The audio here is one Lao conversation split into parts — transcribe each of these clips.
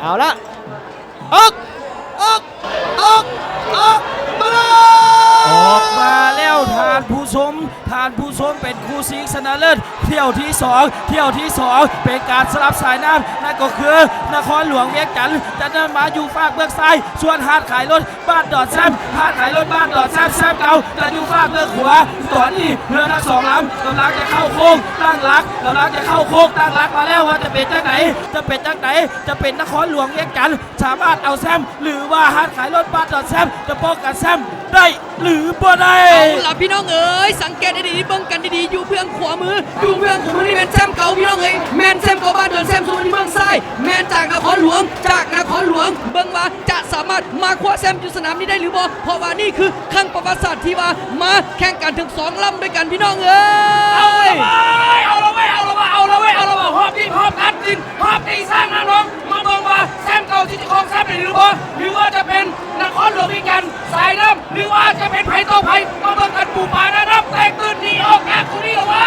ເອົາລະ ອອກ ອອກ ອອກ ອອກມາແລ້ວ ອອກມາແລ້ວທ່ານຜູ້ຊົມ. ທ່ານຜູ້ຊົມ ເປັນຄູ່ຊິງຊະນະເລີດຖ້ຽວທີສອງ ຖ້ຽວທີສອງ ເປັນການສະຫຼັບສາຍນ້ຳ ນັ້ນກໍຄືນະຄອນຫຼວງວຽງຈັນ ຈະນຳມາຢູ່ຟາກເບື້ອງຊ້າຍ ສ່ວນຮ້ານຂາຍລົດ ບ້ານດອນແຊມ ຮ້ານຂາຍລົດບ້ານດອນແຊມ ແຊມເກົ່າຈະຢູ່ຟາກເບື້ອງຂວາ. ຕອນນີ້ເຮືອທັງສອງລຳກຳລັງຈະເຂົ້າໂຄ້ງຕັ້ງຫຼັກ ກຳລັງຈະເຂົ້າໂຄ້ງຕັ້ງຫຼັກມາແລ້ວ ວ່າຈະເປັນຈັ່ງໃດ ຈະເປັນຈັ່ງໃດ ຈະເປັນນະຄອນຫຼວງວຽງຈັນສາມາດເອົາແຊມ ຫຼືວ່າຮ້ານຂາຍລົດບ້ານດອນແຊມຈະປ້ອງກັນແຊມໄດ້ ຫຼືບໍ່ໄດ້. ເອົາລະພີ່ນ້ອງເອີຍ ສັງເກດໃຫ້ດີໆ ເບິ່ງກັນດີໆ ຢູ່ເບື້ອງຂວາມື ຢູ່ເບື້ອງຂວາມືນີ້ແມ່ນແຊມເກົ່າພີ່ນ້ອງເອີຍ ແມ່ນແຊມເກົ່າບ້ານດອນແຊມ ສ່ວນຢູ່ເບື້ອງຊ້າຍ ແມ່ນຈາກນະຄອນຫຼວງ ຈາກນະຄອນຫຼວງ ເບິ່ງວ່າຈະສາມາດມາຄວ້າແຊມຢູ່ສະໜາມນີ້ໄດ້ຫຼືບໍ່ ເພາະວ່ານີ້ຄືຄັ້ງປະຫວັດສາດທີ່ວ່າມາແຂ່ງກັນເຖິງສອງລຳດ້ວຍກັນພີ່ນ້ອງເອີຍ. ເອົາລະເວີຍ ເອົາລະເວີຍ ເອົາລະເວີຍ ເອົາລະເວີຍ ຮອບນີ້ຮອບຕັດສິນ ຮອບຕີຊ້າງນາງນອງ ມາເບິ່ງວ່າແຊມເກົ່າຊິຈະຄອງແຊມໄດ້ຫຼືບໍ່ ຫຼືວ່າຈະເປັນນະຄອນຫຼວງວຽງຈັນສາຍນ້ຳ ຫຼືວ່າຈະເປັນໃຜຕໍ່ໃຜ ມາເບິ່ງກັນ ປູປາໜ້ານ້ຳແຕກຕື່ນໜີອອກຈາກໂຕນີ້ລະເວີຍ.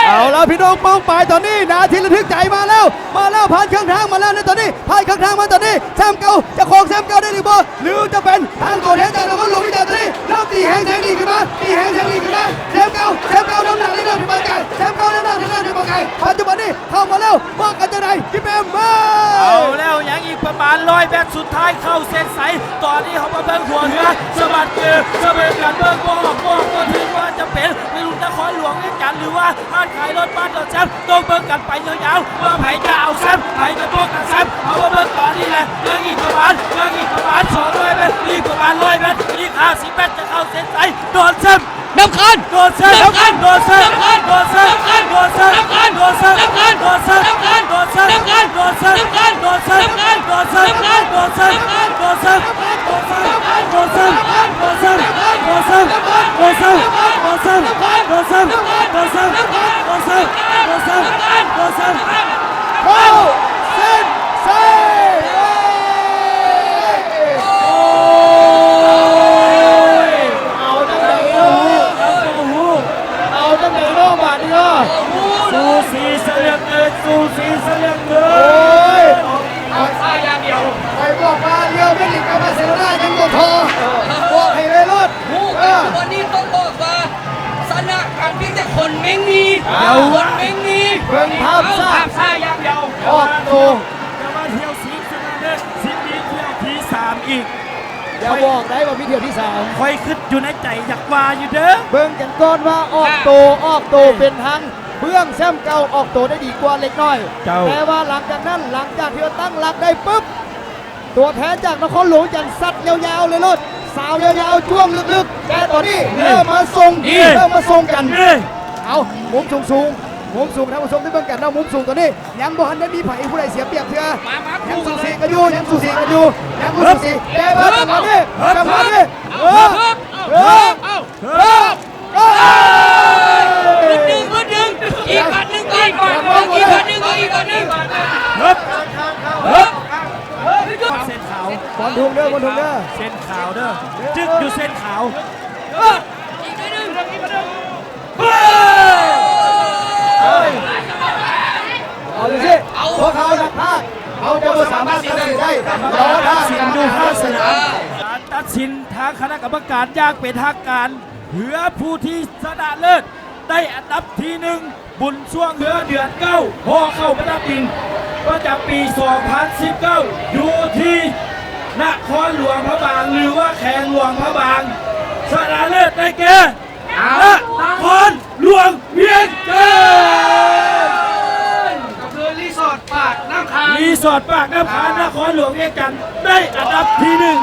ເອົາລະພີ່ນ້ອງ ປ້ອງປາຍຕອນນີ້ ນາທີລະທຶກໃຈມາແລ້ວ ມາແລ້ວ ຜ່ານເຄິ່ງທາງມາແລ້ວໃນຕອນນີ້ ຜ່ານເຄິ່ງທາງມາຕອນນີ້ ແຊມເກົ່າຈະຄອງແຊມເກົ່າໄດ້ຫຼືບໍ່ ຫຼືຈະເປັນທາງຕົວແທນຈາກນະຄອນຫຼວງວຽງຈັນຕອນນີ້ ເລີ່ມຕີແຮງແຊງດີຂຶ້ນມາ ຕີແຮງແຊງດີຂຶ້ນມາ ແຊມເກົ່າ ແຊມເກົ່ານຳໜ້າເລື້ອຍໆ ເປັນປານກາຍ ແຊມເກົ່ານຳໜ້າເລື້ອຍໆ ເປັນປານກາຍ ປັດຈຸບັນນີ້ເຂົ້າມາແລ້ວ ວ່າກັນຈັ່ງໃດ ກິເປັມມາ. ເອົາແລ້ວ ຍັງອີກປະມານຮ້ອຍແມັດສຸດທ້າຍເຂົ້າເສັ້ນໄຊ ຕອນນີ້ເຮົາມາເບິ່ງຫົວເຮືອສະບັດເກີສະເບີກັນເບິ່ງ ບໍ່ອອກ ບໍ່ອອກ ບໍ່ຖືກ ວ່າຈະເປັນໃນລຸນນະຄອນຫຼວງວຽງຈັນ ຫຼືວ່າຮ້ານຂາຍລົດບ້ານດອນແຊມ ຕ້ອງເບິ່ງກັນໄປຍາວໆ ວ່າໃຜຈະເອົາແຊມ ໃຜຈະປ້ອງກັນແຊມ ເຮົາມາເບິ່ງຕອນນີ້ແຫຼະ ຍັງອີກປະມານ ຍັງອີກປະມານສອງຮ້ອຍແມັດ ອີກປະມານຮ້ອຍແມັດ ອີກຫ້າສິບແມັດຈະເຂົ້າເສັ້ນໄຊ ດອນແຊມ ນ້ຳຄານ ດອນແຊມ ນ້ຳຄານ ດອນແຊມ ນ້ຳຄານ ດອນແຊມ ນ້ຳຄານ ດອນແຊມ ນ້ຳຄານ ດອນແຊມ ນ້ຳຄານ ດອນແຊມ ເຂົ້າເສັ້ນໄຊ. ໂອ້ຍ ເອົາຈັ່ງໃດເນາະ ເອົາຈັ່ງໃດເນາະບາດນີ້ເນາະ ສູສີຊະເຫຼືອເກີນ ສູສີຊະເຫຼືອເກີນ. ໂອ້ຍ ເອົາຊ້າຢ່າງດຽວ ຂ້ອຍບອກວ່າ ເຣອັລ ມາດຣິດກັບບາເຊໂລນາຍັງບໍ່ທໍ່ ບອກໃຫ້ເລີຍໂລດ. ເອີ ທຸກວັນນີ້ຕ້ອງບອກວ່າ ຊະນະກັນພຽງແຕ່ຄົນເມັງມີ ດຽວ ຄົນເມັງມີ ເບິ່ງພາບຊ້າ ພາບຊ້າຢ່າງດຽວ ອອກໂຕ ແຕ່ວ່າຖ້ຽວຊິງຊະນະເລີດຊິມີຖ້ຽວທີສາມອີກ ຢ່າບອກໄດ້ວ່າມີຖ້ຽວທີສາມ ຂ້ອຍຄິດຢູ່ໃນໃຈຢາກວ່າຢູ່ເດີ ເບິ່ງກັນກ່ອນວ່າອອກໂຕ ອອກໂຕເປັນທາງເບື້ອງແຊມເກົ່າ ອອກໂຕໄດ້ດີກວ່າເລັກນ້ອຍ ເຈົ້າ ແຕ່ວ່າຫຼັງຈາກນັ້ນ ຫຼັງຈາກທີ່ວ່າຕັ້ງຫຼັກໄດ້ປຶບ ຕົວແທນຈາກນະຄອນຫຼວງວຽງຈັນຊັດຍາວໆເລີຍໂລດ ສາວຍາວໆ ຈ້ວງເລິກໆ ແຕ່ຕອນນີ້ເລີ່ມມາສົ່ງ ເລີ່ມມາສົ່ງກັນ ເອົາ ມຸມສູງໆ ມຸມສູງ ທ່ານຜູ້ຊົມໄດ້ເບິ່ງກັນເນາະ ມຸມສູງຕອນນີ້ ຍັງບໍ່ທັນໄດ້ມີໃຜຜູ້ໃດເສຍປຽບເທື່ອ ຍັງສູສີກັນຢູ່ ຍັງສູສີກັນຢູ່ ຍັງບໍ່ສູສີ ແຕ່ວ່າຈັງຫວະນີ້ ຈັງຫວະນີ້ ເອີ ເອີ ເອີ ບຶດດຶງ ບຶດດຶງ ອີກບາດໜຶ່ງ ອີກບາດໜຶ່ງ ອີກບາດໜຶ່ງ ອີກບາດໜຶ່ງ ຮຶບ ຮຶບ ເສັ້ນຂາວ ບອນທຸງເດີ ບອນທຸງເດີ ເສັ້ນຂາວເດີ ຈຶ່ກຢູ່ເສັ້ນຂາວ ເອີ ອີກໜ້ອຍໜຶ່ງ ເອີ ເອົາຈັ່ງຊີ້ ພວກເຮົານັກພາກ ເຮົາຈະບໍ່ສາມາດຕັດສິນໄດ້ ລໍຖ້າ ຕັດສິນຢູ່ພາກສະໜາມ ການຕັດສິນທາງຄະນະກຳມະການຢ່າງເປັນທາງການ ເຮືອຜູ້ທີ່ຊະນະເລີດໄດ້ອັນດັບທີໜຶ່ງ ບຸນຊ່ວງເຮືອເດືອນເກົ້າ ຫໍ່ເຂົ້າປະດັບດິນ ປະຈຳປີສອງພັນສິບເກົ້າ ຢູ່ທີ່ນະຄອນຫຼວງພະບາງ ຫຼືວ່າແຂວງຫຼວງພະບາງ ຊະນະເລີດໄດ້ແກ່ ນະຄອນຫຼວງວຽງຈັນ ກໍຄືຣີສອດປາກນ້ຳຄາ ຣີສອດປາກນ້ຳຄາ ນະຄອນຫຼວງວຽງຈັນ ໄດ້ອັນດັບທີໜຶ່ງ.